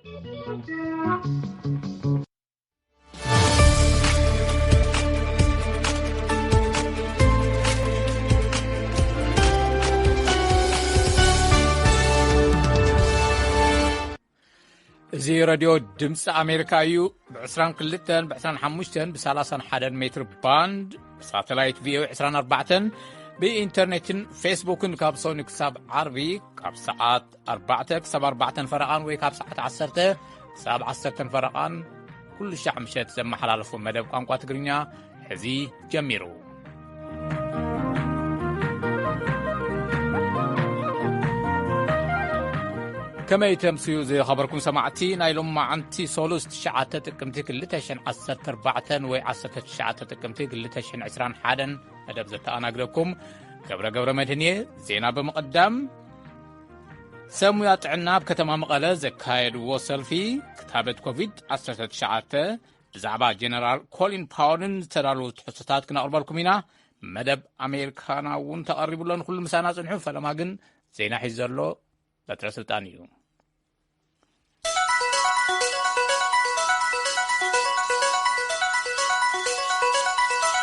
እዚ ረድዮ ድምፂ ኣሜሪካ እዩ። ብ22፣ ብ25፣ ብ31 ሜትር ባንድ፣ ብሳተላይት ቪኦኤ 24፣ ብኢንተርኔትን ፌስቡክን ካብ ሰኑይ ክሳብ ዓርቢ ካብ ሰዓት ኣርባዕተ ክሳብ ኣርባዕተን ፈረቓን ወይ ካብ ሰዓት ዓሰርተ ክሳብ ዓሰርተን ፈረቓን ኩሉ ሻዕ ምሸት ዘመሓላለፎ መደብ ቋንቋ ትግርኛ ሕዚ ጀሚሩ። ከመይ ተምስዩ ዝኸበርኩም ሰማዕቲ፣ ናይ ሎማዓንቲ ሶሉስ ትሽዓተ ጥቅምቲ ክልተ ሽሕን ዓሰርተ ኣርባዕተን ወይ ዓሰርተ ትሽዓተ ጥቅምቲ ክልተ ሽሕን ዕስራን ሓደን መደብ ዘተኣናግደኩም ገብረ ገብረ መድህን እየ። ዜና ብምቕዳም፣ ሰብ ሙያ ጥዕና ኣብ ከተማ መቐለ ዘካየድዎ ሰልፊ ክታበት ኮቪድ ዓሰርተ ትሽዓተ ብዛዕባ ጀነራል ኮሊን ፓወልን ዝተዳለዉ ትሕዝቶታት ክነቕርበልኩም ኢና። መደብ ኣሜሪካና እውን ተቐሪቡ ኣሎ። ንኩሉ ምሳና ጽንሑ። ፈለማ ግን ዜና ሒዙ ዘሎ በትረ ስልጣን እዩ።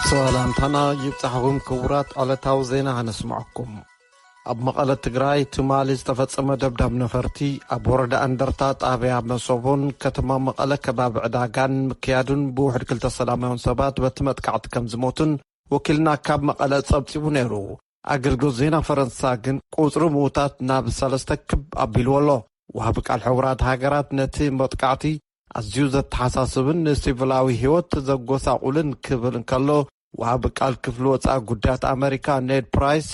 ሰላምታና ይብጻሕኹም ክቡራት፣ ዕለታዊ ዜና ከነስምዐኩም። ኣብ መቐለ ትግራይ ትማሊ ዝተፈጸመ ደብዳብ ነፈርቲ ኣብ ወረዳ እንደርታ ጣብያ መሶቦን ከተማ መቐለ ከባቢ ዕዳጋን ምክያዱን ብውሕድ ክልተ ሰላማውያን ሰባት በቲ መጥቃዕቲ ከም ዝሞቱን ወኪልና ካብ መቐለ ጸብጺቡ ነይሩ። ኣገልግሎት ዜና ፈረንሳ ግን ቁጽሪ ምዉታት ናብ ሰለስተ ክብ ኣቢልዎ ኣሎ። ወሃቢ ቃል ሕቡራት ሃገራት ነቲ መጥቃዕቲ ኣዝዩ ዘተሓሳስብን ንሲቪላዊ ህይወት ዘጎሳቑልን ክብል እንከሎ፣ ወሃቢ ቃል ክፍሊ ወጻኢ ጉዳያት ኣመሪካ ኔድ ፕራይስ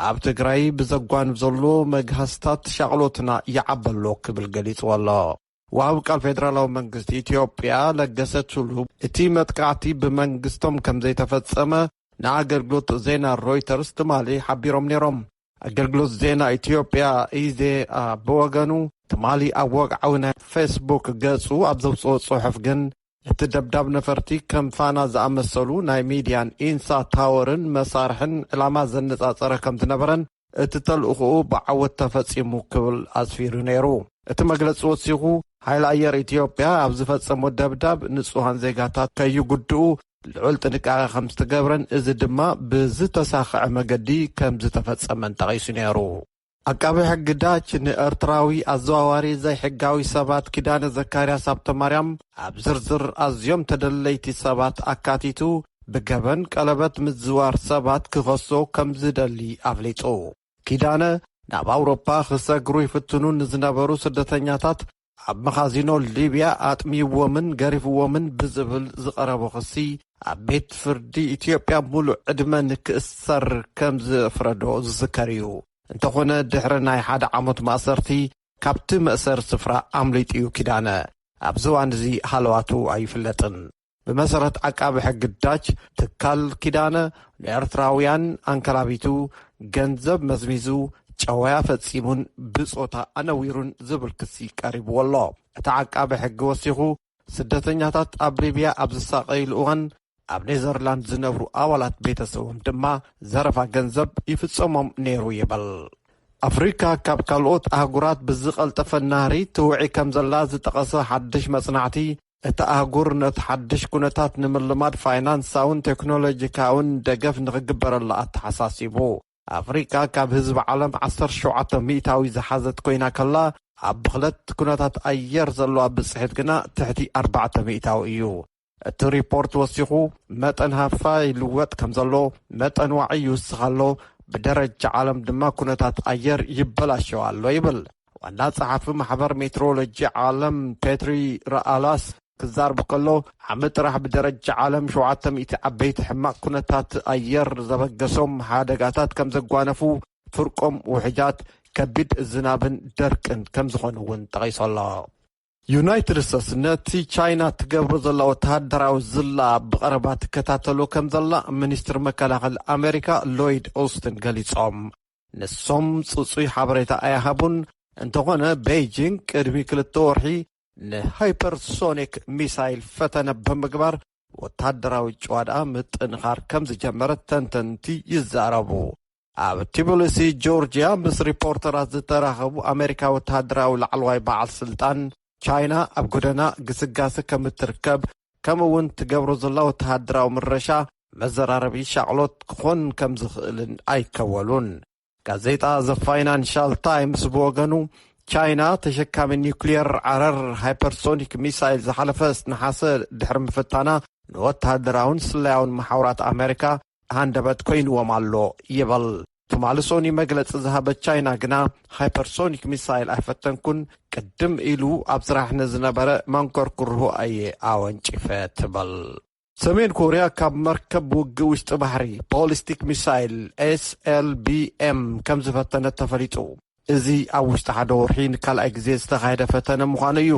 ኣብ ትግራይ ብዘጓንፍ ዘሎ መግሃስታት ሻቕሎትና ይዓበሎ ክብል ገሊጽዎ ኣሎ። ወሃቢ ቃል ፌደራላዊ መንግስቲ ኢትዮጵያ ለገሰ ቱሉ እቲ መጥቃዕቲ ብመንግስቶም ከም ዘይተፈጸመ ንኣገልግሎት ዜና ሮይተርስ ትማሊ ሓቢሮም ነይሮም። ኣገልግሎት ዜና ኢትዮጵያ፣ ኢዜኣ፣ ብወገኑ ትማሊ ኣብ ወግዓዊ ናይ ፌስቡክ ገጹ ኣብ ዘውጽኦ ጽሑፍ ግን፣ እቲ ደብዳብ ነፈርቲ ከም ፋና ዝኣመሰሉ ናይ ሚድያን ኢንሳ ታወርን መሳርሕን ዕላማ ዘነጻጸረ ከም ዝነበረን እቲ ተልእኾኡ ብዓወት ተፈጺሙ ክብል ኣስፊሩ ነይሩ። እቲ መግለጺ ወሲኹ፣ ሓይሊ ኣየር ኢትዮጵያ ኣብ ዝፈጸሞ ደብዳብ ንጹሃን ዜጋታት ከይጉድኡ ልዑል ጥንቃቐ ከም ዝተገብረን፣ እዚ ድማ ብዝተሳኽዐ መገዲ ከም ዝተፈጸመን ጠቒሱ ነይሩ። ዓቃቢ ሕጊ ዳች ንኤርትራዊ ኣዘዋዋሪ ዘይሕጋዊ ሰባት ኪዳነ ዘካርያስ ሃብተማርያም ኣብ ዝርዝር ኣዝዮም ተደለይቲ ሰባት ኣካቲቱ ብገበን ቀለበት ምዝዋር ሰባት ክኸሶ ከም ዝደሊ ኣፍሊጡ። ኪዳነ ናብ ኣውሮፓ ክሰግሩ ይፍትኑ ንዝነበሩ ስደተኛታት ኣብ መኻዚኖ ሊብያ ኣጥሚይዎምን ገሪፍዎምን ብዝብል ዝቐረቦ ክሲ ኣብ ቤት ፍርዲ ኢትዮጵያ ሙሉእ ዕድመ ንክእሰር ከም ዝፍረዶ ዝዝከር እዩ። እንተኾነ ድሕሪ ናይ ሓደ ዓመት ማእሰርቲ ካብቲ መእሰሪ ስፍራ ኣምሊጡ እዩ ኪዳነ። ኣብዚ እዋን እዚ ሃለዋቱ ኣይፍለጥን። ብመሰረት ዓቃቢ ሕጊ ዳች፣ ትካል ኪዳነ ንኤርትራውያን ኣንከላቢቱ፣ ገንዘብ መዝሚዙ፣ ጨወያ ፈጺሙን ብጾታ ኣነዊሩን ዝብል ክሲ ቀሪብዎ ኣሎ። እቲ ዓቃቢ ሕጊ ወሲኹ፣ ስደተኛታት ኣብ ሊብያ ኣብ ዝሳቐይሉ እዋን፣ ኣብ ኔዘርላንድ ዝነብሩ ኣባላት ቤተሰቦም ድማ ዘረፋ ገንዘብ ይፍጸሞም ነይሩ ይብል። ኣፍሪካ ካብ ካልኦት ኣህጉራት ብዝቐልጠፈ ናህሪ ትውዒ ከም ዘላ ዝጠቐሰ ሓድሽ መጽናዕቲ፣ እታ ኣህጉር ነቲ ሓድሽ ኩነታት ንምልማድ ፋይናንሳውን ቴክኖሎጂካውን ደገፍ ንኽግበረላ ኣተሓሳሲቡ። ኣፍሪቃ ካብ ህዝቢ ዓለም ዓሰርተ ሸውዓተ ሚእታዊ ዝሓዘት ኮይና ከላ፣ ኣብ ብኽለት ኩነታት ኣየር ዘለዋ ብጽሒት ግና ትሕቲ ኣርባዕተ ሚእታዊ እዩ። እቲ ሪፖርት ወሲኹ፣ መጠን ሃፋ ይልወጥ ከም ዘሎ፣ መጠን ዋዒ ይውስኽ ኣሎ፣ ብደረጃ ዓለም ድማ ኩነታት ኣየር ይበላሸው ኣሎ ይብል። ዋና ጸሓፊ ማሕበር ሜትሮሎጂ ዓለም ፔትሪ ራኣላስ ክዛረብ ከሎ፣ ዓሚ ጥራሕ ብደረጃ ዓለም ሸውዓተ ሚእቲ ዓበይቲ ሕማቕ ኩነታት ኣየር ዘበገሶም ሓደጋታት ከም ዘጓነፉ፣ ፍርቆም ውሕጃት፣ ከቢድ ዝናብን ደርቅን ከም ዝኾኑ እውን ጠቒሱ ኣሎ። ዩናይትድ ስቴትስ ነቲ ቻይና ትገብሮ ዘላ ወተሃደራዊ ዝላ ብቐረባ ትከታተሎ ከም ዘላ ሚኒስትሪ መከላኸሊ ኣሜሪካ ሎይድ ኦስትን ገሊጾም። ንሶም ጽጹይ ሓበሬታ ኣይሃቡን። እንተኾነ ቤይጂንግ ቅድሚ ክልተ ወርሒ ንሃይፐርሶኒክ ሚሳይል ፈተነ ብምግባር ወታደራዊ ጨዋድኣ ምጥንኻር ከም ዝጀመረት ተንተንቲ ይዛረቡ። ኣብ ቲቢሊሲ ጆርጅያ ምስ ሪፖርተራት ዝተራኸቡ ኣሜሪካ ወታደራዊ ላዕለዋይ በዓል ስልጣን ቻይና ኣብ ጎደና ግስጋሰ ከም እትርከብ፣ ከምኡ እውን ትገብሮ ዘላ ወተሃደራዊ ምረሻ መዘራረቢ ሻቕሎት ክኾን ከም ዝኽእልን ኣይከወሉን። ጋዜጣ ዘ ፋይናንሻል ታይምስ ብወገኑ፣ ቻይና ተሸካሚ ኒውክሊየር ዓረር ሃይፐርሶኒክ ሚሳይል ዝሓለፈ ነሓሰ ድሕሪ ምፍታና፣ ንወተሃደራውን ስለያውን መሓውራት ኣሜሪካ ሃንደበት ኮይንዎም ኣሎ ይበል። ትማሊ ሶኒ መግለጺ ዝሃበት ቻይና ግና፣ ሃይፐርሶኒክ ሚሳይል ኣይፈተንኩን፣ ቅድም ኢሉ ኣብ ስራሕ ንዝነበረ መንኮርኩር ህዋ እየ ኣወንጪፈ ትበል። ሰሜን ኮርያ ካብ መርከብ ውግእ ውሽጢ ባሕሪ፣ ቦሊስቲክ ሚሳይል ኤስ ኤል ቢ ኤም፣ ከም ዝፈተነት ተፈሊጡ። እዚ ኣብ ውሽጢ ሓደ ወርሒ ንካልኣይ ግዜ ዝተኻየደ ፈተነ ምዃኑ እዩ።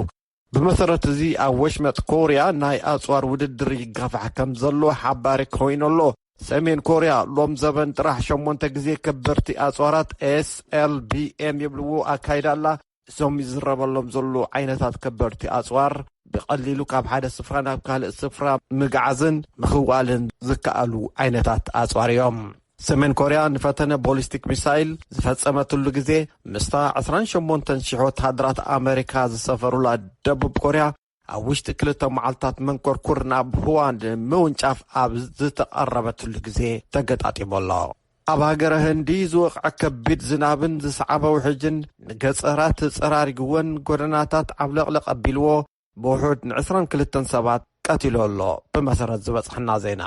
ብመሰረት እዚ፣ ኣብ ወሽመጥ ኮርያ ናይ ኣጽዋር ውድድር ይጋፋሕ ከም ዘሎ ሓባሪ ኮይኑ ኣሎ። ሰሜን ኮርያ ሎም ዘበን ጥራሕ ሸሞንተ ግዜ ከበድቲ ኣጽዋራት ኤስ ኤል ቢ ኤም ይብልዎ ኣካይዳ ኣላ። እዞም ይዝረበሎም ዘሎ ዓይነታት ከበድቲ ኣጽዋር፣ ብቐሊሉ ካብ ሓደ ስፍራ ናብ ካልእ ስፍራ ምግዓዝን ምኽዋልን ዝከኣሉ ዓይነታት ኣጽዋር እዮም። ሰሜን ኮርያ ንፈተነ ቦሊስቲክ ሚሳይል ዝፈጸመትሉ ግዜ፣ ምስታ ዕስራን ሸሞንተን ሽሕ ወተሃደራት ኣመሪካ ዝሰፈሩላ ደቡብ ኮርያ፣ ኣብ ውሽጢ ክልተ መዓልታት መንኮርኩር ናብ ህዋ ንምውንጫፍ ኣብ ዝተቐረበትሉ ግዜ ተገጣጢሙ ኣሎ። ኣብ ሃገረ ህንዲ ዝወቕዐ ከቢድ ዝናብን ዝሰዓበ ውሕጅን፣ ንገጸራት ጸራሪግወን፣ ጎደናታት ዓብለቕለቕ ኣቢልዎ፣ ብውሑድ ንዕስራን ክልተን ሰባት ቀቲሉ ኣሎ። ብመሰረት ዝበጽሐና ዜና፣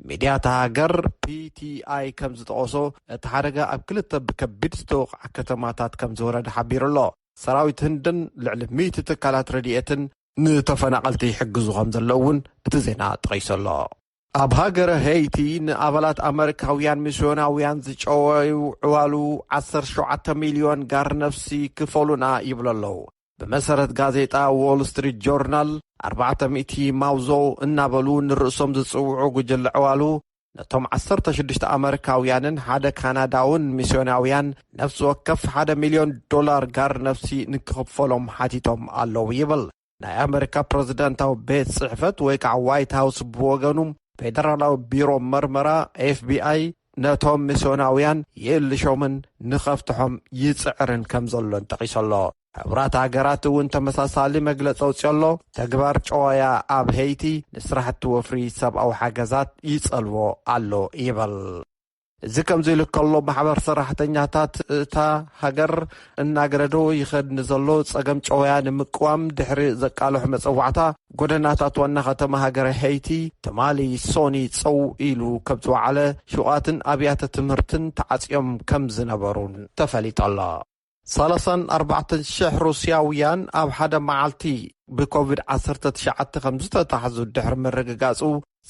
ሚድያ እታ ሃገር ፒ ቲ ኣይ ከም ዝጠቐሶ፣ እቲ ሓደጋ ኣብ ክልተ ብከቢድ ዝተወቕዐ ከተማታት ከም ዝወረደ ሓቢሩ ኣሎ። ሰራዊት ህንድን ልዕሊ ሚእቲ ትካላት ረድኤትን ንተፈናቐልቲ ይሕግዙ ከም ዘለዉ እውን እቲ ዜና ጠቒሱ ኣሎ። ኣብ ሃገረ ሄይቲ፣ ንኣባላት ኣመሪካውያን ሚስዮናውያን ዝጨወዩ ዕዋሉ ዓሰርተ ሸውዓተ ሚልዮን ጋር ነፍሲ ክፈሉና ይብሉ ኣለዉ። ብመሰረት ጋዜጣ ዎል ስትሪት ጆርናል፣ ኣርባዕተ ሚእቲ ማውዞ እናበሉ ንርእሶም ዝጽውዑ ጉጅለ ዕዋሉ፣ ነቶም ዓሰርተ ሽዱሽተ ኣመሪካውያንን ሓደ ካናዳውን ሚስዮናውያን፣ ነፍሲ ወከፍ ሓደ ሚልዮን ዶላር ጋር ነፍሲ ንክኽፈሎም ሓቲቶም ኣለዉ ይብል። ናይ ኣመሪካ ፕረዚደንታዊ ቤት ጽሕፈት ወይ ከዓ ዋይት ሃውስ ብወገኑ፣ ፌደራላዊ ቢሮ መርመራ ኤፍ ቢ ኣይ ነቶም ሚስዮናውያን ይእልሾምን ንኸፍትሖም ይጽዕርን ከም ዘሎን ጠቒሱ ኣሎ። ሕቡራት ሃገራት እውን ተመሳሳሊ መግለጺ ኣውጺኦ ኣሎ። ተግባር ጨወያ ኣብ ሄይቲ ንስራሕቲ ወፍሪ ሰብኣዊ ሓገዛት ይጸልዎ ኣሎ ይበል። እዚ ከምዚ ኢሉ ከሎ፣ ማሕበር ሰራሕተኛታት እታ ሃገር እናገደዶ ይኸድ ንዘሎ ጸገም ጨወያ ንምቅዋም ድሕሪ ዘቃልሑ መጸዋዕታ፣ ጎደናታት ዋና ከተማ ሃገረ ሄይቲ ትማሊ ሶኒ ጸው ኢሉ ከም ዝወዓለ፣ ሹቓትን ኣብያተ ትምህርትን ተዓጽዮም ከም ዝነበሩን ተፈሊጡ ኣሎ። ሰላሳን ኣርባዕተን ሽሕ ሩስያውያን ኣብ ሓደ መዓልቲ ብኮቪድ ዓሰርተ ትሽዓተ ከም ዝተታሕዙ ድሕሪ ምርግጋጹ፣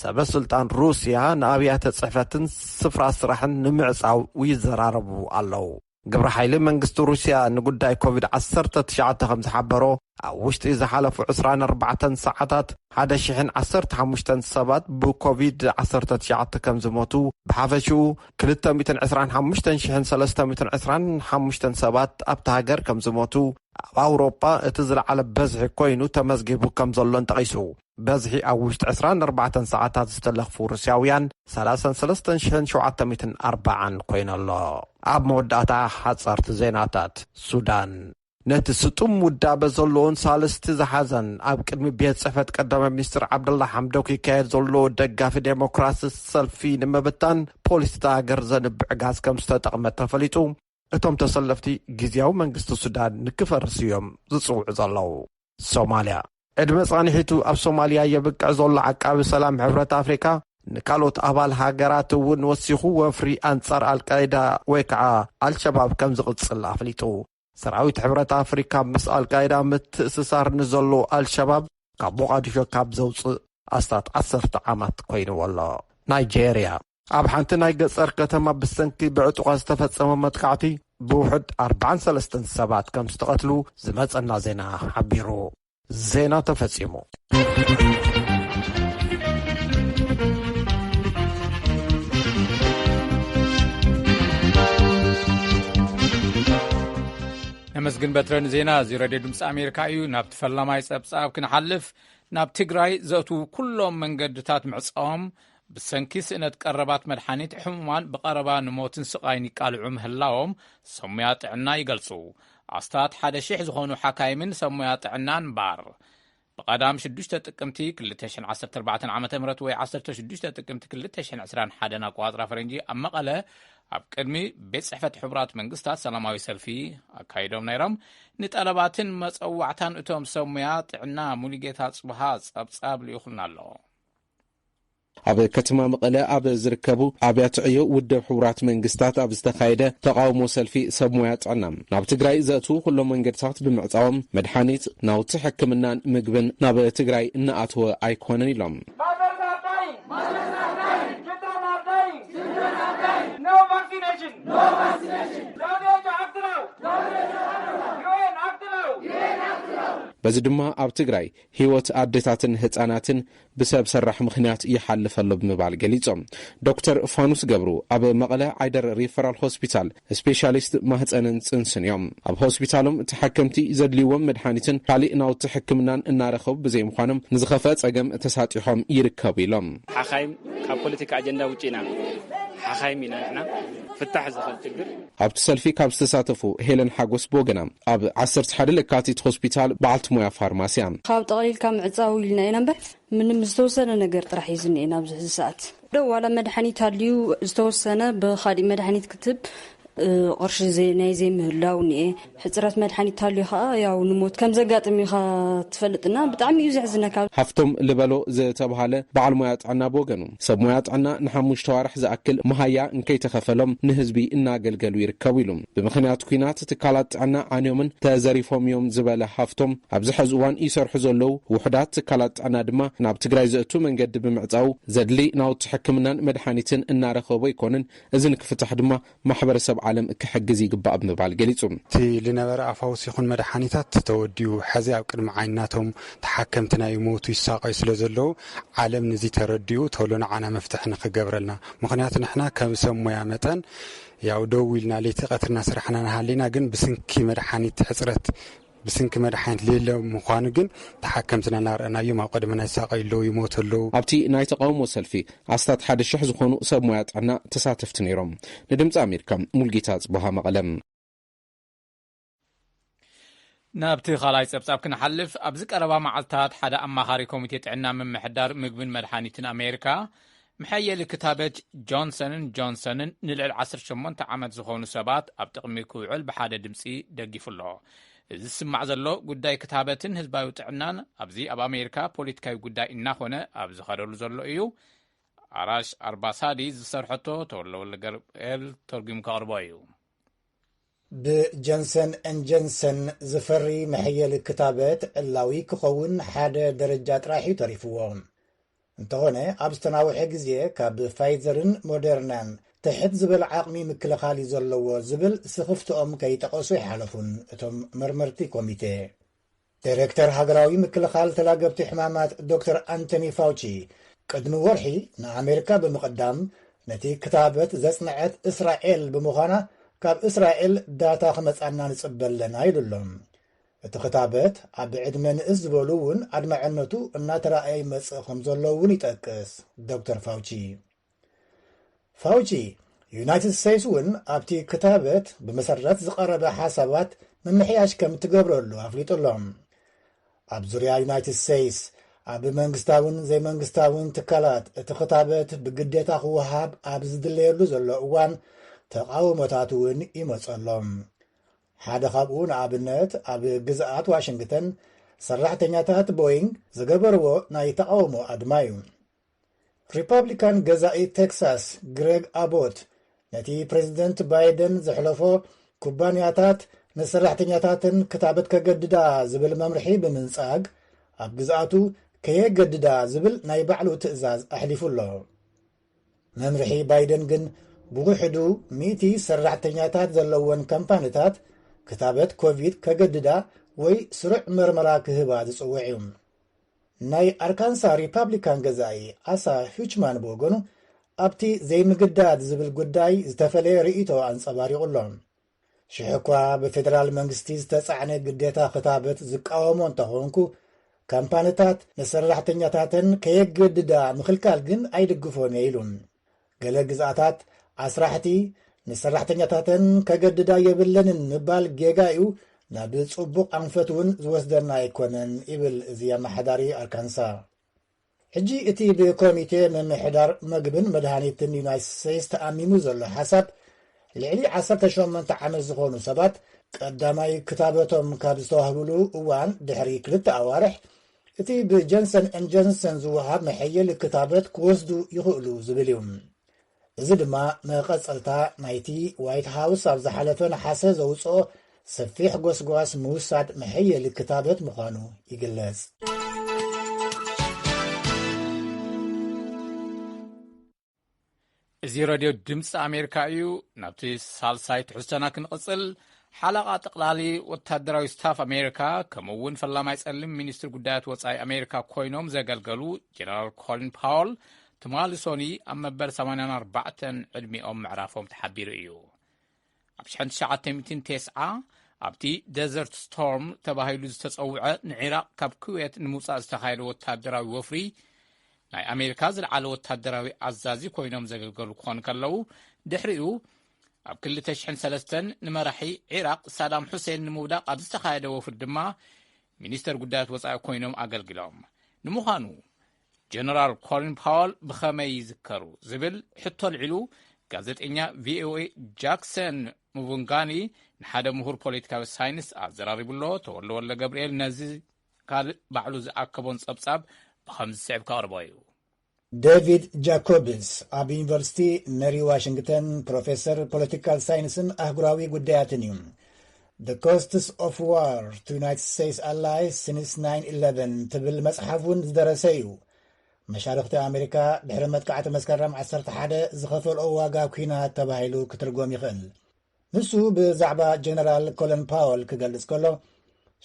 ሰበ ስልጣን ሩስያ ንኣብያተ ጽሕፈትን ስፍራ ስራሕን ንምዕጻው ይዘራረቡ ኣለዉ። ግብረ ሓይሊ መንግስቲ ሩስያ ንጉዳይ ኮቪድ ዓሰርተ ትሽዓተ ከም ዝሓበሮ፣ ኣብ ውሽጢ ዝሓለፉ ዕስራን ኣርባዕተን ሰዓታት ሓደ ሽሕን ዓሰርተ ሓሙሽተን ሰባት ብኮቪድ ዓሰርተ ትሽዓተ ከም ዝሞቱ፣ ብሓፈሽኡ ክልተ ሚእትን ዕስራን ሓሙሽተን ሽሕን ሰለስተ ሚእትን ዕስራን ሓሙሽተን ሰባት ኣብታ ሃገር ከም ዝሞቱ፣ ኣብ ኣውሮጳ እቲ ዝለዓለ በዝሒ ኮይኑ ተመዝጊቡ ከም ዘሎን ጠቒሱ። በዝሒ ኣብ ውሽጢ ዕስራን ኣርባዕተን ሰዓታት ዝተለኽፉ ሩስያውያን ሰላሳን ሰለስተን ሽሕን ሸውዓተ ሚእትን ኣርባዓን ኮይኑ ኣሎ። ኣብ መወዳእታ ሓጸርቲ ዜናታት። ሱዳን። ነቲ ስጡም ውዳበ ዘለዎን ሳልስቲ ዝሓዘን ኣብ ቅድሚ ቤት ጽሕፈት ቀዳማይ ሚኒስትር ዓብደላ ሓምዶክ ይካየድ ዘሎ ደጋፊ ዴሞክራሲ ሰልፊ ንምብታን ፖሊስ እታ ሃገር ዘንብዕ ጋዝ ከም ዝተጠቕመ ተፈሊጡ። እቶም ተሰለፍቲ ግዝያዊ መንግስቲ ሱዳን ንክፈርስ እዮም ዝጽውዑ ዘለዉ። ሶማልያ። ዕድመ ጻንሒቱ ኣብ ሶማልያ የብቅዕ ዘሎ ዓቃቢ ሰላም ሕብረት ኣፍሪካ፣ ንካልኦት ኣባል ሃገራት እውን ወሲኹ ወፍሪ ኣንጻር ኣልቃይዳ ወይ ከዓ ኣልሸባብ ከም ዝቕጽል ኣፍሊጡ። ሰራዊት ሕብረት ኣፍሪካ ምስ ኣልቃይዳ ምትእስሳር ንዘሎ ኣልሸባብ ካብ ሞቓዲሾ ካብ ዘውፅእ ኣስታት ዓሰርተ ዓመት ኮይንዎ ኣሎ። ናይጄርያ። ኣብ ሓንቲ ናይ ገጸር ከተማ ብሰንኪ ብዕጡቓት ዝተፈጸመ መጥቃዕቲ ብውሑድ ኣርባዓን ሰለስተን ሰባት ከም ዝተቐትሉ ዝመጸና ዜና ሓቢሩ። ዜና ተፈጺሙ። ነመስግን በትረ ንዜና። እዚ ሬድዮ ድምፂ ኣሜሪካ እዩ። ናብቲ ፈላማይ ጸብጻብ ክንሓልፍ፣ ናብ ትግራይ ዘእትዉ ኩሎም መንገድታት ምዕጻዎም፣ ብሰንኪ ስእነት ቀረባት መድሓኒት፣ ሕሙማን ብቐረባ ንሞትን ስቓይን ይቃልዑ ምህላዎም ሰሙያ ጥዕና ይገልጹ። ኣስታት ሓደ ሽሕ ዝኾኑ ሓካይምን ሰብ ሞያ ጥዕናን ባር ብቐዳም ሽዱሽተ ጥቅምቲ ክልተ ሽሕን ዓሰርተ ኣርባዕተን ዓመተ ምህረት ወይ ዓሰርተ ሽዱሽተ ጥቅምቲ ክልተ ሽሕን ዕስራን ሓደን ኣቆጻጽራ ፈረንጂ ኣብ መቐለ ኣብ ቅድሚ ቤት ጽሕፈት ሕቡራት መንግስታት ሰላማዊ ሰልፊ ኣካይዶም ነይሮም። ንጠለባትን መጸዋዕታን እቶም ሰብ ሞያ ጥዕና ሙሉጌታ ጽብሃ ጸብጻብ ልኢኹልና ኣሎ። ኣብ ከተማ መቐለ ኣብ ዝርከቡ ኣብያተ ዕዮ ውድብ ሕቡራት መንግስታት ኣብ ዝተኻየደ ተቓውሞ ሰልፊ ሰብ ሞያ ጥዕና ናብ ትግራይ ዘእትዉ ኩሎም መንገድታት ብምዕጻዎም መድሓኒት፣ ናውቲ ሕክምናን ምግብን ናብ ትግራይ እናኣተወ ኣይኮነን ኢሎም። Mothers are dying. Children are dying. No vaccination. No vaccination. W H O act now. U N act now. በዚ ድማ ኣብ ትግራይ ህይወት ኣዴታትን ህጻናትን ብሰብ ሰራሕ ምኽንያት ይሓልፍ ኣሎ ብምባል ገሊጾም። ዶክተር ፋኑስ ገብሩ ኣብ መቐለ ዓይደር ሪፈራል ሆስፒታል ስፔሻሊስት ማህፀንን ፅንስን እዮም። ኣብ ሆስፒታሎም ተሓከምቲ ዘድልይዎም መድሓኒትን ካሊእ ናውቲ ሕክምናን እናረኸቡ ብዘይምዃኖም ንዝኸፈ ፀገም ተሳጢሖም ይርከቡ ኢሎም። ሓኻይም ካብ ፖለቲካ ኣጀንዳ ውጪ ኢና። ሓኻይም ኢና ንሕና ፍታሕ ዝኽእል ችግር። ኣብቲ ሰልፊ ካብ ዝተሳተፉ ሄለን ሓጎስ ብወገና ኣብ ዓሰርተ ሓደ ለካቲት ሆስፒታል በዓልቲ ሞያ ፋርማሲ እያ። ካብ ጠቕሊልካ ምዕጻው ኢልና ኢና እምበር ምንም ዝተወሰነ ነገር ጥራሕ እዩ ዝኒኤ ናብዚ ሕዚ ሰዓት። ዶ ዋላ መድሓኒት ኣልዩ ዝተወሰነ ብኻሊእ መድሓኒት ክትብ፣ እ፣ ቅርሺ ዘይ-፣ ናይ ዘይምህላው እኒኤ፣ ሕጽረት መድሓኒት ኣልዩ ኸኣ ያው ንሞት ከም ዘጋጥም ኢኻ ትፈልጥና ብጣዕሚ እዩ ዘሕዝነካ። ሃፍቶም ልበሎ ዝተባሃለ በዓል ሞያ ጥዕና ብወገኑ ሰብ ሞያ ጥዕና ንሓሙሽተ ዋርሕ ዝኣክል መሃያ እንከይተኸፈሎም ንህዝቢ እናገልገሉ ይርከቡ ኢሉ። ብምኽንያት ኲናት ትካላት ጥዕና ዓንዮምን ተዘሪፎም እዮም ዝበለ ሃፍቶም ኣብዚ ሕዚ እዋን ይሰርሑ ዘለዉ ውሑዳት ትካላት ጥዕና ድማ ናብ ትግራይ ዘእቱ መንገዲ ብምዕጻው ዘድሊ ናውቲ ሕክምናን መድሓኒትን እናረኸቡ ኣይኮንን። እዚ ንክፍታሕ ድማ ማሕበረሰብ ዓለም ክሕግዝ ይግባእ ብምባል ገሊጹ። እቲ ልነበረ ኣፋውስ ይኹን መድሓኒታት ተወዲኡ ሕዚ ኣብ ቅድሚ ዓይናቶም ተሓከምትና ይሞቱ ይሳቐዩ ስለ ዘለዉ ዓለም ንዚ ተረዲኡ ቶሎ ንዓና መፍትሒ ንክገብረልና። ምኽንያቱ ንሕና ከም ሰብ ሞያ መጠን ያው ደው ኢልና ለይቲ ቀትርና ስራሕና ንሃሊና ግን ብስንኪ መድሓኒት ሕፅረት ብስንኪ መድሓኒት ሌለ ምዃኑ ግን ተሓከምትና እናረኣናዮም ኣብ ቀድምና ይሳቐዩ ኣለዉ፣ ይሞቱ ኣለዉ። ኣብቲ ናይ ተቓውሞ ሰልፊ ኣስታት ሓደ ሽሕ ዝኾኑ ሰብ ሞያ ጥዕና ተሳተፍቲ ነይሮም። ንድምፂ ኣሜሪካ ሙልጌታ ጽቡሃ መቐለም። ናብቲ ካልኣይ ጸብጻብ ክንሓልፍ፣ ኣብዚ ቀረባ መዓልታት ሓደ ኣማኻሪ ኮሚቴ ጥዕና ምምሕዳር ምግብን መድሓኒትን ኣሜሪካ፣ መሐየሊ ክታበት ጆንሰንን ጆንሰንን ንልዕሊ ዓሰርተ ሸሞንተ ዓመት ዝኾኑ ሰባት ኣብ ጥቕሚ ክውዕል ብሓደ ድምጺ ደጊፉ ኣሎ። እዚ ዝስማዕ ዘሎ ጉዳይ ክታበትን ህዝባዊ ጥዕናን ኣብዚ ኣብ ኣሜሪካ ፖለቲካዊ ጉዳይ እናኾነ ኣብ ዝኸደሉ ዘሎ እዩ። ኣራሽ ኣርባሳዲ ዝሰርሐቶ ተወለ ወልደገብርኤል ተርጉሙ ከቕርቦ እዩ። ብጀንሰን ኤን ጀንሰን ዝፈሪ መሐየሊ ክታበት ዕላዊ ክኸውን ሓደ ደረጃ ጥራሕ እዩ ተሪፍዎ። እንተኾነ፣ ኣብ ዝተናውሐ ግዜ ካብ ፋይዘርን ሞደርናን ትሕት ዝበለ ዓቕሚ ምክልኻል እዩ ዘለዎ ዝብል ስኽፍትኦም ከይጠቐሱ ኣይሓለፉን እቶም መርመርቲ ኮሚቴ። ዳይሬክተር ሃገራዊ ምክልኻል ተላገብቲ ሕማማት ዶክተር ኣንቶኒ ፋውቺ ቅድሚ ወርሒ ንኣሜሪካ ብምቕዳም፣ ነቲ ክታበት ዘጽንዐት እስራኤል ብምዃና፣ ካብ እስራኤል ዳታ ክመጻና ንጽበ ኣለና ኢሉ ኣሎ። እቲ ክታበት ኣብ ዕድመ ንእስ ዝበሉ እውን ኣድማዕነቱ እናተራእየ ይመጽእ ከም ዘሎ እውን ይጠቅስ ዶክተር ፋውቺ። ፋውቺ፣ ዩናይትድ ስቴትስ እውን ኣብቲ ክታበት ብመሰረት ዝቐረበ ሓሳባት ምምሕያሽ ከም እትገብረሉ ኣፍሊጡ ኣሎ። ኣብ ዙርያ ዩናይትድ ስቴትስ፣ ኣብ መንግስታውን ዘይመንግስታውን ትካላት እቲ ክታበት ብግዴታ ክወሃብ ኣብ ዝድለየሉ ዘሎ እዋን፣ ተቓውሞታት እውን ይመጹ ኣሎ። ሓደ ካብኡ ንኣብነት ኣብ ግዝኣት ዋሽንግተን ሰራሕተኛታት ቦይንግ ዝገበርዎ ናይ ተቓውሞ ኣድማ እዩ። ሪፓብሊካን ገዛኢ ቴክሳስ ግሬግ ኣቦት ነቲ ፕሬዚደንት ባይደን ዘሕለፎ ኩባንያታት ንሰራሕተኛታተን ክታበት ከገድዳ ዝብል መምርሒ ብምንጻግ ኣብ ግዝኣቱ ከየገድዳ ዝብል ናይ ባዕሉ ትእዛዝ ኣሕሊፉ ኣሎ። መምርሒ ባይደን ግን ብውሕዱ ሚእቲ ሰራሕተኛታት ዘለወን ካምፓኒታት ክታበት ኮቪድ ከገድዳ ወይ ስሩዕ መርመራ ክህባ ዝጽውዕ እዩ። ናይ ኣርካንሳ ሪፓብሊካን ገዛኢ ኣሳ ሂችማን ብወገኑ ኣብቲ ዘይምግዳድ ዝብል ጉዳይ ዝተፈለየ ርእይቶ ኣንጸባሪቑ ኣሎ። ሽሕ እኳ ብፌደራል መንግስቲ ዝተጻዕነ ግዴታ ክታበት ዝቃወሞ እንተኾንኩ፣ ካምፓኒታት ንሰራሕተኛታተን ከየገድዳ ምኽልካል ግን ኣይድግፎን እየ ኢሉ። ገለ ግዝኣታት ኣስራሕቲ ንሰራሕተኛታተን ከገድዳ የብለንን ምባል ጌጋ እዩ፣ ናብ ጽቡቕ ኣንፈት እውን ዝወስደና ኣይኮነን ይብል እዚ ኣመሓዳሪ ኣርካንሳ። ሕጂ እቲ ብኮሚቴ ምምሕዳር መግብን መድሃኒትን ዩናይትድ ስቴትስ ተኣሚሙ ዘሎ ሓሳብ፣ ልዕሊ ዓሰርተ ሸሞንተ ዓመት ዝኾኑ ሰባት ቀዳማይ ክታበቶም ካብ ዝተዋህብሉ እዋን ድሕሪ ክልተ ኣዋርሕ፣ እቲ ብጀንሰን ኤንድ ጀንሰን ዝወሃብ መሐየሊ ክታበት ክወስዱ ይኽእሉ ዝብል እዩ። እዚ ድማ መቐጸልታ ናይቲ ዋይት ሃውስ ኣብ ዝሓለፈ ነሓሰ ዘውጽኦ ሰፊሕ ጎስጓስ ምውሳድ መሐየሊ ክታበት ምዃኑ ይግለጽ። እዚ ረድዮ ድምፂ ኣሜሪካ እዩ። ናብቲ ሳልሳይ ትሕዝቶና ክንቕፅል፣ ሓለቓ ጠቕላሊ ወታደራዊ ስታፍ ኣሜሪካ፣ ከምኡ እውን ፈላማይ ጸሊም ሚኒስትሪ ጉዳያት ወጻኢ ኣሜሪካ ኮይኖም ዘገልገሉ ጀነራል ኮሊን ፓወል፣ ትማሊ ሶኒ ኣብ መበል ሰማንያን ኣርባዕተን ዕድሚኦም ምዕራፎም ተሓቢሩ እዩ። ኣብ ሽሕን ትሽዓተ ሚእትን ተስዓ፣ ኣብቲ ደዘርት ስቶርም ተባሂሉ ዝተጸውዐ ንዒራቕ ካብ ኩዌት ንምውጻእ ዝተኻየደ ወታደራዊ ወፍሪ፣ ናይ ኣሜሪካ ዝለዓለ ወታደራዊ ኣዛዚ ኮይኖም ዘገልገሉ ክኾኑ ከለዉ፣ ድሕሪኡ ኣብ ክልተ ሽሕን ሰለስተን ንመራሒ ዒራቕ ሳዳም ሑሴን ንምውዳቕ ኣብ ዝተኻየደ ወፍሪ ድማ ሚኒስተር ጉዳያት ወጻኢ ኮይኖም ኣገልጊሎም። ንምዃኑ፣ ጀነራል ኮሊን ፓወል ብኸመይ ይዝከሩ? ዝብል ሕቶ ኣልዒሉ፣ ጋዜጠኛ ቪኦኤ ጃክሰን ሙቡንጋኒ ንሓደ ምሁር ፖለቲካዊ ሳይንስ ኣዘራሪቡ ኣሎ። ተወልደ ወልደ ገብርኤል ነዚ ካልእ ባዕሉ ዝኣከቦን ጸብጻብ ብኸምዚ ዝስዕብ ከቕርቦ እዩ። ዴቪድ ጃኮብስ ኣብ ዩኒቨርሲቲ መሪ ዋሽንግተን ፕሮፌሰር ፖለቲካል ሳይንስን ኣህጉራዊ ጉዳያትን እዩ። The Costs of War to United States Allies Since ናይን ኢለቨን ትብል መጽሓፍ እውን ዝደረሰ እዩ። መሻርኽቲ ኣሜሪካ ድሕሪ መጥቃዕቲ መስከረም ዓሰርተ ሓደ ዝኸፈልኦ ዋጋ ኲናት ተባሂሉ ክትርጎም ይኽእል። ንሱ ብዛዕባ ጀነራል ኮለን ፓወል ክገልጽ ከሎ፣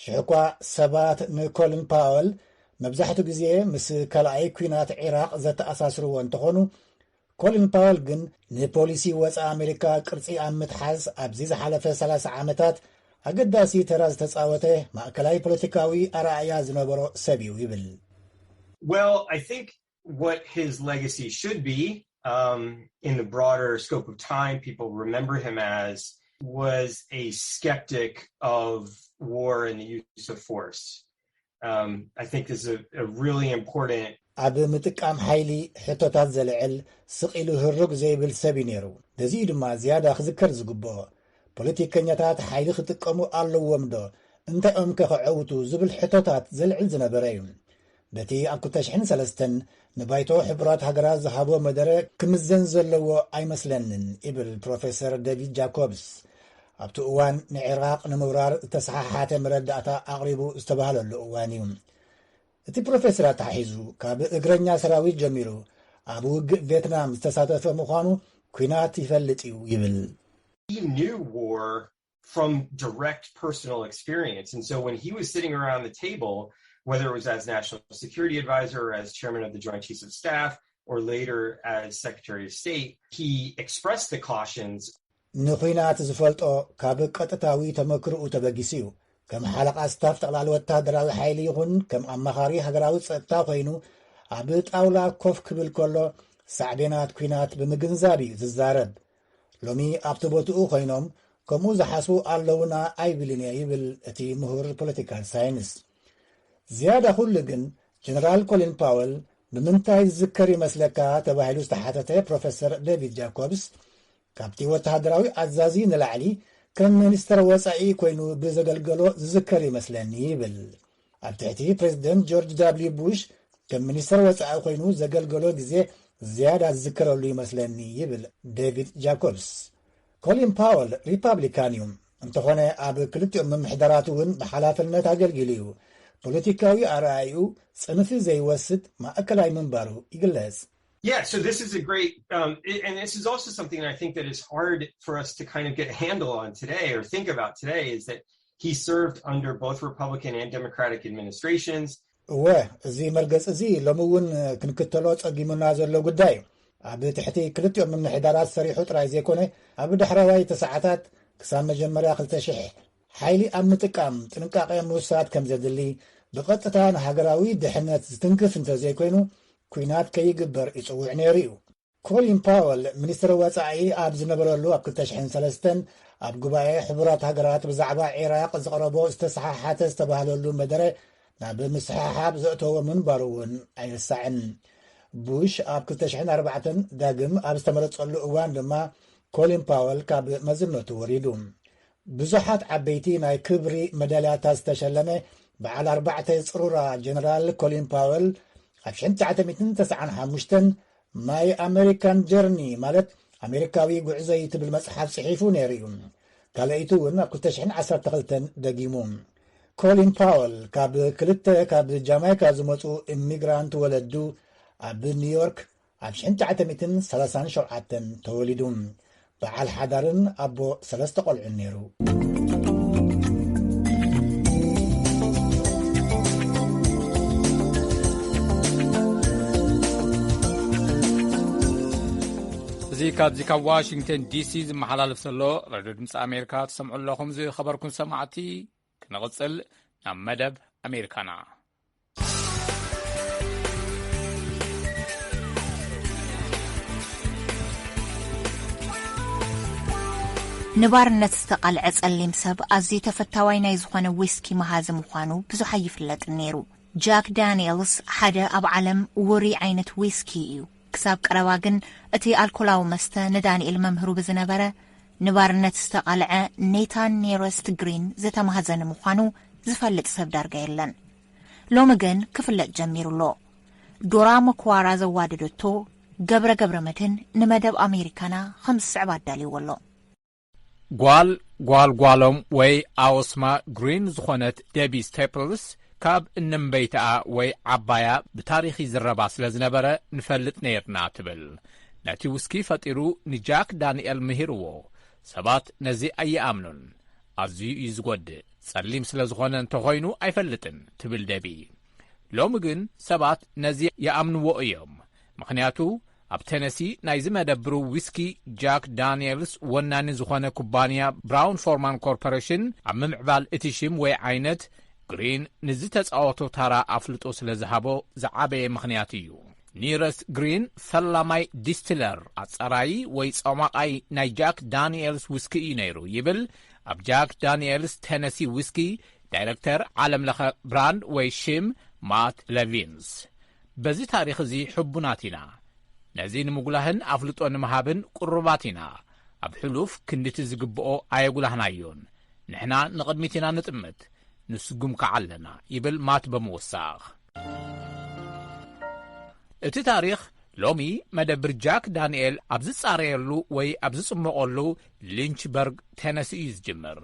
ሽሕኳ ሰባት ንኮለን ፓወል መብዛሕትኡ ግዜ ምስ ካልኣይ ኲናት ዒራቕ ዘተኣሳስርዎ እንተኾኑ፣ ኮሊን ፓወል ግን ንፖሊሲ ወጻኢ ኣሜሪካ ቅርጺ ኣብ ምትሓዝ ኣብዚ ዝሓለፈ ሰላሳ ዓመታት ኣገዳሲ ተራ ዝተጻወተ ማእከላይ ፖለቲካዊ ኣረኣእያ ዝነበሮ ሰብ እዩ ይብል። Well, I think what his legacy should be, um, in the broader scope of time, people remember him as, was a skeptic of war and the use of force. Um, I think this is a, a really important. ኣብ ምጥቃም ሓይሊ ሕቶታት ዘልዕል ስቕ ኢሉ ህሩግ ዘይብል ሰብ እዩ ነይሩ። በዚ እዩ ድማ ዝያዳ ክዝከር ዝግብኦ። ፖለቲከኛታት ሓይሊ ክጥቀሙ ኣለዎም ዶ? እንታይ እዮም ከ ከዐውቱ? ዝብል ሕቶታት ዘልዕል ዝነበረ እዩ። በቲ ኣብ ክልተ ሽሕን ሰለስተን ንባይቶ ሕቡራት ሃገራት ዝሃቦ መደረ ክምዘን ዘለዎ ኣይመስለንን ይብል ፕሮፌሰር ዴቪድ ጃኮብስ። ኣብቲ እዋን ንዒራቕ ንምውራር ዝተሰሓሓተ መረዳእታ ኣቕሪቡ ዝተባህለሉ እዋን እዩ። እቲ ፕሮፌሰር ኣተሓሒዙ ካብ እግረኛ ሰራዊት ጀሚሩ ኣብ ውግእ ቬትናም ዝተሳተፈ ምዃኑ ኲናት ይፈልጥ እዩ ይብል። He knew war from direct personal experience. And so when he was sitting around the table, whether it was as national security advisor or as chairman of the Joint Chiefs of Staff, or later as Secretary of State, he expressed the cautions. ንኹናት ዝፈልጦ ካብ ቀጥታዊ ተመክርኡ ተበጊሱ እዩ። ከም ሓለቓ ስታፍ ጠቕላሊ ወታደራዊ ሓይሊ ይኹን ከም ኣማኻሪ ሃገራዊ ጸጥታ ኮይኑ ኣብ ጣውላ ኮፍ ክብል ከሎ ሳዕቤናት ኲናት ብምግንዛብ እዩ ዝዛረብ። ሎሚ ኣብቲ ቦትኡ ኮይኖም ከምኡ ዝሓስቡ ኣለውና ኣይብልን እየ ይብል እቲ ምሁር ፖለቲካል ሳይንስ። ዝያዳ ኩሉ ግን ጀነራል ኮሊን ፓወል ብምንታይ ዝዝከር ይመስለካ ተባሂሉ ዝተሓተተ ፕሮፌሰር ዴቪድ ጃኮብስ፣ ካብቲ ወተሃደራዊ ኣዛዚ ንላዕሊ ከም ሚኒስተር ወጻኢ ኮይኑ ብዘገልገሎ ዝዝከር ይመስለኒ ይብል። ኣብ ትሕቲ ፕሬዚደንት ጆርጅ ዳብልዩ ቡሽ ከም ሚኒስተር ወጻኢ ኮይኑ ዘገልገሎ ግዜ ዝያዳ ዝዝከረሉ ይመስለኒ ይብል ዴቪድ ጃኮብስ። ኮሊን ፓወል ሪፓብሊካን እዩ። እንተኾነ ኣብ ክልቲኦም ምምሕዳራት እውን ብሓላፍነት ኣገልጊሉ እዩ። ፖለቲካዊ ኣረኣእዩ ጽንፊ ዘይወስድ ማእከላይ ምንባሩ ይግለጽ። Yeah, so this is a great, um, and this is also something that I think that is hard for us to kind of get a handle on today or think about today is that he served under both Republican and Democratic administrations. እወ፣ እዚ መርገጽ እዚ ሎሚ እውን ክንክተሎ ጸጊሙና ዘሎ ጉዳይ እዩ። ኣብ ትሕቲ ክልቲኦም ምምሕዳራት ሰሪሑ ጥራይ ዘይኮነ፣ ኣብ ዳሕረዋይ ተሰዓታት ክሳብ መጀመርያ ክልተ ሽሕ ሓይሊ ኣብ ምጥቃም ጥንቃቄ ምውሳድ ከም ዘድሊ፣ ብቐጥታ ንሃገራዊ ድሕነት ዝትንክፍ እንተዘይኮይኑ ኲናት ከይግበር ይጽውዕ ነይሩ እዩ። ኮሊን ፓወል፣ ሚኒስትር ወጻኢ ኣብ ዝነበረሉ ኣብ ክልተ ሽሕን ሰለስተን ኣብ ጉባኤ ሕቡራት ሃገራት ብዛዕባ ዒራቕ ዝቕረቦ ዝተሰሓሓተ ዝተባህለሉ መደረ ናብ ምስሕሓብ ዘእተዎ ምንባሩ እውን ኣይርሳዕን። ቡሽ ኣብ ክልተ ሽሕን ኣርባዕተን ዳግም ኣብ ዝተመረጸሉ እዋን ድማ ኮሊን ፓወል ካብ መዝነቱ ወሪዱ። ብዙሓት ዓበይቲ ናይ ክብሪ መዳልያታት ዝተሸለመ በዓል ኣርባዕተ ጽሩራ ጀነራል ኮሊን ፓወል ኣብ ሽሕን ትሽዓተ ሚእትን ተስዓን ሓሙሽተን My American Journey ማለት ኣሜሪካዊ ጉዕዞይ ትብል መጽሓፍ ጽሒፉ ነይሩ እዩ። ካልኣይቱ እውን ኣብ ክልተ ሽሕን ዓሰርተ ክልተን ደጊሙ። ኮሊን ፓወል ካብ ክልተ ካብ ጃማይካ ዝመጹ ኢሚግራንት ወለዱ ኣብ ኒውዮርክ ኣብ ሽሕን ትሽዓተ ሚእትን ሰላሳን ሸውዓተን ተወሊዱ። በዓል ሓዳርን ኣቦ ሰለስተ ቆልዑን ነይሩ። እዚ ካብዚ ካብ ዋሽንግተን ዲሲ ዝመሓላለፍ ዘሎ ሬድዮ ድምፂ ኣሜሪካ ትሰምዑ ኣለኹም። ዝኸበርኩም ሰማዕቲ፣ ክንቕፅል ናብ መደብ ኣሜሪካና። ንባርነት ዝተቓልዐ ጸሊም ሰብ ኣዝዩ ተፈታዋይ ናይ ዝኾነ ዊስኪ መሃዚ ምዃኑ ብዙሕ ኣይፍለጥን ነይሩ። ጃክ ዳንኤልስ ሓደ ኣብ ዓለም ውሩይ ዓይነት ዊስኪ እዩ። ክሳብ ቀረባ ግን እቲ ኣልኮላዊ መስተ ንዳንኤል መምህሩ ብዝነበረ ንባርነት ዝተቓልዐ ኔታን ኔረስት ግሪን ዝተማህዘ ንምዃኑ ዝፈልጥ ሰብ ዳርጋ የለን። ሎሚ ግን ክፍለጥ ጀሚሩ ኣሎ። ዶራ መኩዋራ ዘዋደደቶ ገብረ ገብረ መድህን ንመደብ ኣሜሪካና ከም ዝስዕብ ኣዳልይዎ ኣሎ። ጓል ጓል ጓሎም ወይ ኣወስማ ግሪን ዝኾነት ደቢ ስቴፕልስ ካብ እነምበይትኣ ወይ ዓባያ ብታሪኽ ይዝረባ ስለ ዝነበረ ንፈልጥ ነይርና ትብል። ነቲ ውስኪ ፈጢሩ ንጃክ ዳንኤል ምሂርዎ። ሰባት ነዚ ኣይኣምኑን። ኣዝዩ እዩ ዝጎድእ። ጸሊም ስለ ዝኾነ እንተኾይኑ ኣይፈልጥን ትብል ደቢ። ሎሚ ግን ሰባት ነዚ ይኣምንዎ እዮም። ምኽንያቱ ኣብ ቴነሲ ናይ ዝመደብሩ ዊስኪ ጃክ ዳንኤልስ ወናኒ ዝኾነ ኩባንያ ብራውን ፎርማን ኮርፖሬሽን ኣብ ምምዕባል እቲ ሽም ወይ ዓይነት ግሪን ንዝተጻወቶ ታራ ኣፍልጦ ስለ ዝሃቦ ዝዓበየ ምኽንያት እዩ። ኒረስ ግሪን ፈላማይ ዲስትለር ኣጻራዪ ወይ ጸማቓይ ናይ ጃክ ዳንኤልስ ዊስኪ እዩ ነይሩ ይብል ኣብ ጃክ ዳንኤልስ ቴነሲ ዊስኪ ዳይረክተር ዓለምለኸ ብራንድ ወይ ሽም ማት ለቪንስ። በዚ ታሪኽ እዚ ሕቡናት ኢና። ነዚ ንምጉላህን ኣፍልጦ ንምሃብን ቅሩባት ኢና። ኣብ ሕሉፍ ክንድቲ ዝግብኦ ኣየጉላህናዮን። ንሕና ንቕድሚት ኢና ንጥምት፣ ንስጉም ከዓ ኣለና ይብል ማት ብምውሳኽ። እቲ ታሪኽ ሎሚ መደብር ጃክ ዳንኤል ኣብ ዝጻረየሉ ወይ ኣብ ዝጽመቐሉ ሊንችበርግ ቴነሲ እዩ ዝጅምር።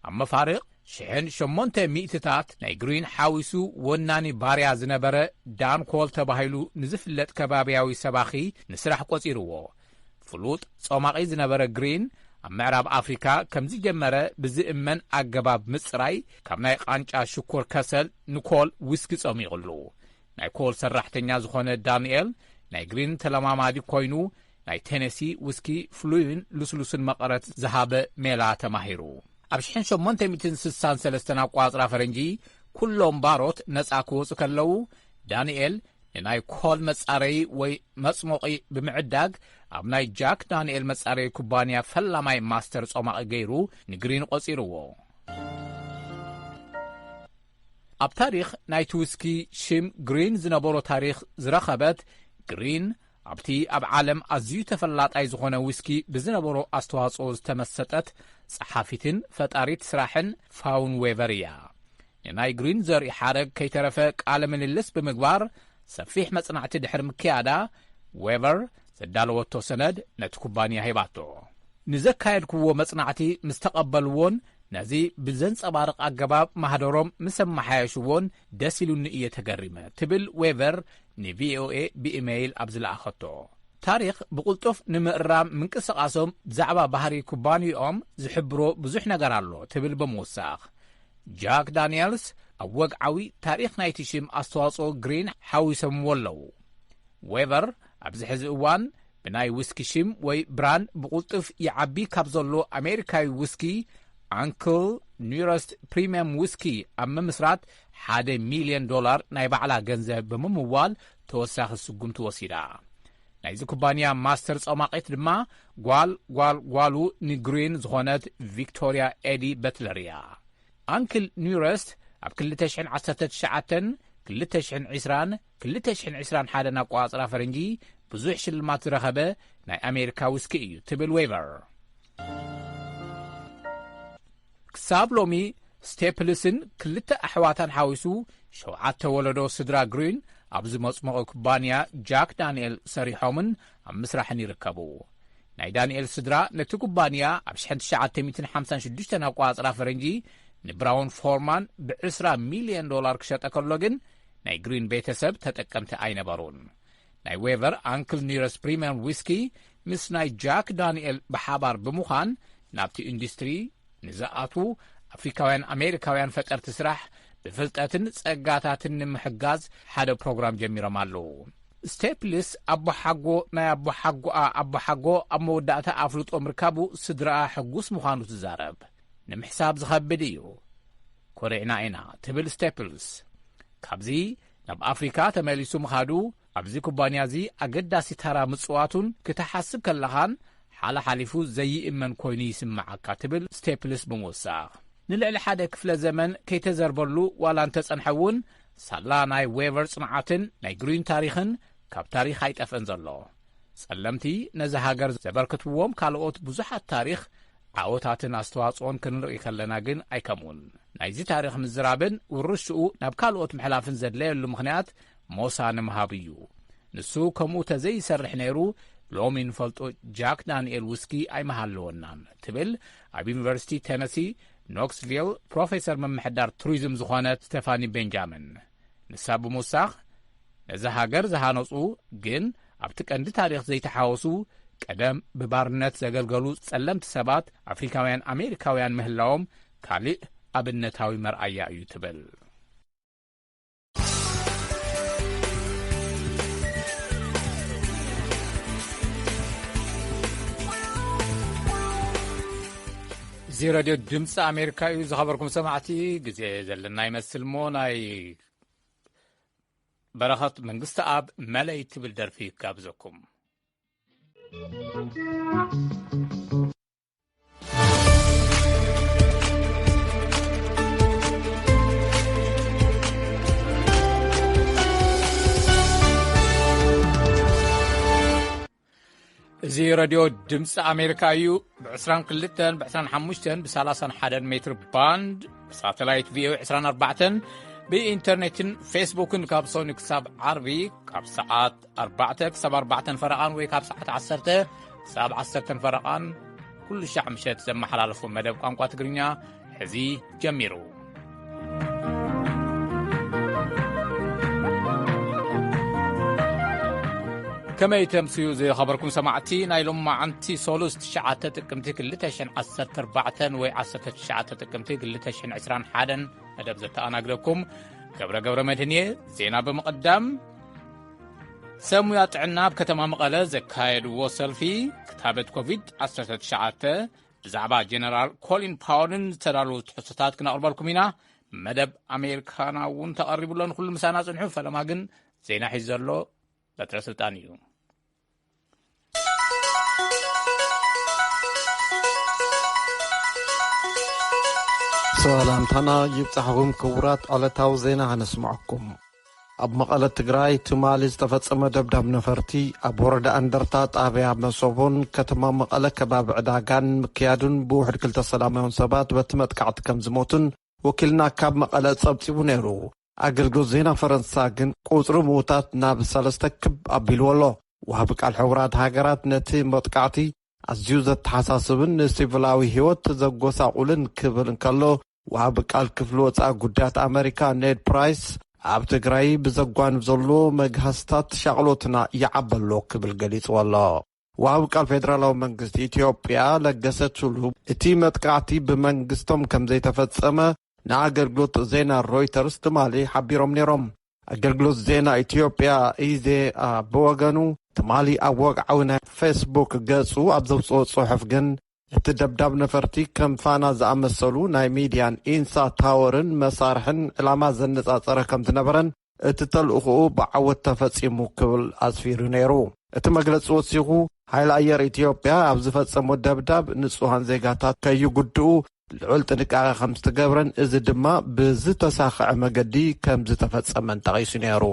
ኣብ መፋርቕ ሽሕን ሸሞንተ ሚእትታት ናይ ግሪን ሓዊሱ ወናኒ ባርያ ዝነበረ ዳን ኮል ተባሂሉ ንዝፍለጥ ከባብያዊ ሰባኺ ንስራሕ ቆጺርዎ። ፍሉጥ ጾማቒ ዝነበረ ግሪን ኣብ ምዕራብ ኣፍሪካ ከምዝጀመረ ብዝእመን ኣገባብ ምጽራይ ካብ ናይ ቃንጫ ሽኮር ከሰል ንኮል ዊስኪ ጸሚቕሉ። ናይ ኮል ሰራሕተኛ ዝኾነ ዳንኤል ናይ ግሪን ተለማማዲ ኮይኑ ናይ ቴነሲ ዊስኪ ፍሉይን ልስሉስን መቐረት ዝሃበ ሜላ ተማሂሩ። ኣብ ሽሕን ሸሞንተ ሚእትን ስሳን ሰለስተን ኣቋጽራ ፈረንጂ ኩሎም ባሮት ነጻ ክወጹ ከለዉ ዳንኤል ንናይ ኮል መጻረዪ ወይ መጽሞቒ ብምዕዳግ ኣብ ናይ ጃክ ዳንኤል መጻረዪ ኩባንያ ፈላማይ ማስተር ጾማቒ ገይሩ ንግሪን ቖጺርዎ። ኣብ ታሪኽ ናይቲ ዊስኪ ሽም ግሪን ዝነበሮ ታሪኽ ዝረኸበት ግሪን ኣብቲ ኣብ ዓለም ኣዝዩ ተፈላጣይ ዝኾነ ዊስኪ ብዝነበሮ ኣስተዋጽኦ ዝተመሰጠት ጸሓፊትን ፈጣሪት ስራሕን ፋውን ዌቨር እያ። ንናይ ግሪን ዘርኢ ሓረግ ከይተረፈ ቃለ ምልልስ ብምግባር ሰፊሕ መጽናዕቲ ድሕሪ ምክያዳ ዌቨር ዘዳለወቶ ሰነድ ነቲ ኩባንያ ሂባቶ። ንዘካየድክዎ መጽናዕቲ ምስ ተቐበልዎን ነዚ ብዘንጸባርቕ ኣገባብ ማህደሮም ምስ ኣመሓየሽዎን ደስ ኢሉኒ እየ ተገሪመ ትብል ዌቨር ንቪኦኤ ብኢመይል ኣብ ዝለኣኸቶ። ታሪኽ ብቕልጡፍ ንምእራም ምንቅስቓሶም ብዛዕባ ባህሪ ኩባንያኦም ዝሕብሮ ብዙሕ ነገር ኣሎ ትብል ብምውሳኽ ጃክ ዳንኤልስ ኣብ ወግዓዊ ታሪኽ ናይቲ ሽም ኣስተዋጽኦ ግሪን ሓዊሶምዎ ኣለዉ። ዌቨር ኣብዚ ሕዚ እዋን ብናይ ዊስኪ ሽም ወይ ብራንድ ብቕልጡፍ ይዓቢ ካብ ዘሎ ኣሜሪካዊ ዊስኪ ኣንክል ኒረስት ፕሪምየም ዊስኪ ኣብ ምምስራት ሓደ ሚልዮን ዶላር ናይ ባዕላ ገንዘብ ብምምዋል ተወሳኺ ስጉምቲ ወሲዳ። ናይዚ ኩባንያ ማስተር ጸማቒት ድማ ጓል ጓል ጓሉ ንግሪን ዝኾነት ቪክቶርያ ኤዲ በትለር እያ። ኣንክል ኒውረስት ኣብ ክልተ ሽሕን ዓሰርተ ትሽዓተን ክልተ ሽሕን ዕስራን ክልተ ሽሕን ዕስራን ሓደን ኣቆጻጽራ ፈረንጂ ብዙሕ ሽልማት ዝረኸበ ናይ ኣሜሪካ ዊስኪ እዩ ትብል ዌቨር። ክሳብ ሎሚ ስቴፕልስን ክልተ ኣሕዋታን ሓዊሱ ሸውዓተ ወለዶ ስድራ ግሪን ኣብዚ መጽመቒ ኩባንያ ጃክ ዳንኤል ሰሪሖምን ኣብ ምስራሕን ይርከቡ። ናይ ዳንኤል ስድራ ነቲ ኩባንያ ኣብ ሽሕን ትሽዓተ ሚእትን ሓምሳን ሽዱሽተን ኣቆጻጽራ ፈረንጂ ንብራውን ፎርማን ብዕስራ ሚልዮን ዶላር ክሸጠ ከሎ ግን ናይ ግሪን ቤተሰብ ተጠቀምቲ ኣይነበሩን። ናይ ዌቨር ኣንክል ኒረስ ፕሪምየም ዊስኪ ምስ ናይ ጃክ ዳንኤል ብሓባር ብምዃን ናብቲ ኢንዱስትሪ ንዝኣትዉ ኣፍሪካውያን ኣሜሪካውያን ፈጠርቲ ስራሕ ብፍልጠትን ጸጋታትን ንምሕጋዝ ሓደ ፕሮግራም ጀሚሮም ኣለዉ። ስቴፕልስ ኣቦሓጎ ናይ ኣቦሓጎኣ ኣቦሓጎ ኣብ መወዳእታ ኣፍልጦ ምርካቡ ስድራኣ ሕጉስ ምዃኑ ትዛረብ። ንምሕሳብ ዝኸብድ እዩ። ኮሪዕና ኢና ትብል ስቴፕልስ። ካብዚ ናብ ኣፍሪካ ተመሊሱ ምኻዱ ኣብዚ ኩባንያ እዚ ኣገዳሲ ተራ ምጽዋቱን ክትሓስብ ከለኻን ሓላሓሊፉ ዘይእመን ኮይኑ ይስምዓካ ትብል ስቴፕልስ ብምውሳኽ። ንልዕሊ ሓደ ክፍለ ዘመን ከይተዘርበሉ ዋላ እንተጸንሐ እውን ሳላ ናይ ዌቨር ጽንዓትን ናይ ግሪን ታሪኽን ካብ ታሪኽ ኣይጠፍእን ዘሎ። ጸለምቲ ነዚ ሃገር ዘበርክትዎም ካልኦት ብዙሓት ታሪኽ ዓወታትን ኣስተዋጽኦን ክንርኢ ከለና ግን ኣይከምኡን። ናይዚ ታሪኽ ምዝራብን ውርሽኡ ናብ ካልኦት ምሕላፍን ዘድለየሉ ምኽንያት ሞሳ ንምሃብ እዩ። ንሱ ከምኡ ተዘይሰርሕ ነይሩ ሎሚ ንፈልጦ ጃክ ዳንኤል ውስኪ ኣይምሃለወናን ትብል ኣብ ዩኒቨርሲቲ ቴነሲ ኖክስቪል ፕሮፌሰር ምምሕዳር ቱሪዝም ዝኾነት ስቴፋኒ ቤንጃሚን። ንሳ ብምውሳኽ ነዚ ሃገር ዝሃነጹ ግን ኣብቲ ቀንዲ ታሪኽ ዘይተሓወሱ ቀደም ብባርነት ዘገልገሉ ጸለምቲ ሰባት ኣፍሪካውያን ኣሜሪካውያን ምህላዎም ካልእ ኣብነታዊ መርኣያ እዩ ትብል። እዚ ሬድዮ ድምፂ ኣሜሪካ እዩ። ዝኸበርኩም ሰማዕቲ፣ ግዜ ዘለና ይመስል እሞ ናይ በረኸት መንግስቲ ኣብ መለይ ትብል ደርፊ ይጋብዘኩም። እዚ ረድዮ ድምፂ ኣሜሪካ እዩ። ብ22፣ ብ25፣ ብ31 ሜትር ባንድ፣ ብሳተላይት ቪኦኤ 24፣ ብኢንተርኔትን ፌስቡክን ካብ ሰኑይ ክሳብ ዓርቢ ካብ ሰዓት ኣርባዕተ ክሳብ ኣርባዕተን ፈረቓን ወይ ካብ ሰዓት ዓሰርተ ክሳብ ዓሰርተን ፈረቓን ኩሉ ሻዕ ምሸት ዘመሓላለፎ መደብ ቋንቋ ትግርኛ ሕዚ ጀሚሩ። ከመይ ተምስዩ ዝኸበርኩም ሰማዕቲ፣ ናይ ሎማዓንቲ ሶሉስ ትሽዓተ ጥቅምቲ ክልተ ሽሕን ዓሰርተ ኣርባዕተን ወይ ዓሰርተ ትሽዓተ ጥቅምቲ ክልተ ሽሕን ዕስራን ሓደን መደብ ዘተኣናግደኩም ገብረ ገብረ መድህን እየ። ዜና ብምቕዳም፣ ሰብ ሙያ ጥዕና ኣብ ከተማ መቐለ ዘካየድዎ ሰልፊ ክታበት ኮቪድ ዓሰርተ ትሽዓተ ብዛዕባ ጀነራል ኮሊን ፓወልን ዝተዳለዉ ትሕዝቶታት ክነቕርበልኩም ኢና። መደብ ኣሜሪካና እውን ተቐሪቡ ኣሎ። ንኩሉ ምሳና ጽንሑ። ፈለማ ግን ዜና ሒዙ ዘሎ በትረ ስልጣን እዩ። ሰላምታና ይብጻሕኹም ክቡራት። ዕለታዊ ዜና ከነስምዐኩም። ኣብ መቐለ ትግራይ ትማሊ ዝተፈጸመ ደብዳብ ነፈርቲ ኣብ ወረዳ እንደርታ ጣብያ መሶቦን ከተማ መቐለ ከባቢ ዕዳጋን ምክያዱን ብውሕድ ክልተ ሰላማውያን ሰባት በቲ መጥቃዕቲ ከም ዝሞቱን ወኪልና ካብ መቐለ ጸብጺቡ ነይሩ። ኣገልግሎት ዜና ፈረንሳ ግን ቁጽሪ ምዉታት ናብ ሰለስተ ክብ ኣቢልዎ ኣሎ። ወሃቢ ቃል ሕቡራት ሃገራት ነቲ መጥቃዕቲ ኣዝዩ ዘተሓሳስብን ንሲቪላዊ ህይወት ዘጎሳቑልን ክብል እንከሎ፣ ወሃቢ ቃል ክፍሊ ወጻኢ ጉዳያት ኣመሪካ ኔድ ፕራይስ ኣብ ትግራይ ብዘጓንፍ ዘሎ መግሃስታት ሻቕሎትና ይዓበሎ ክብል ገሊጽዎ ኣሎ። ወሃቢ ቃል ፌደራላዊ መንግስቲ ኢትዮጵያ ለገሰ ቱሉ እቲ መጥቃዕቲ ብመንግስቶም ከም ዘይተፈጸመ ንኣገልግሎት ዜና ሮይተርስ ትማሊ ሓቢሮም ነይሮም። ኣገልግሎት ዜና ኢትዮጵያ፣ ኢዜኣ፣ ብወገኑ ትማሊ ኣብ ወግዓዊ ናይ ፌስቡክ ገጹ ኣብ ዘውጽኦ ጽሑፍ ግን እቲ ደብዳብ ነፈርቲ ከም ፋና ዝኣመሰሉ ናይ ሚድያን ኢንሳ ታወርን መሳርሕን ዕላማ ዘነጻጸረ ከም ዝነበረን እቲ ተልእኾኡ ብዓወት ተፈጺሙ ክብል ኣስፊሩ ነይሩ። እቲ መግለጺ ወሲኹ፣ ሓይሊ ኣየር ኢትዮጵያ ኣብ ዝፈጸሞ ደብዳብ ንጹሃን ዜጋታት ከይጉድኡ ልዑል ጥንቃቐ ከም ዝተገብረን፣ እዚ ድማ ብዝተሳኸዐ መገዲ ከም ዝተፈጸመን ጠቒሱ ነይሩ።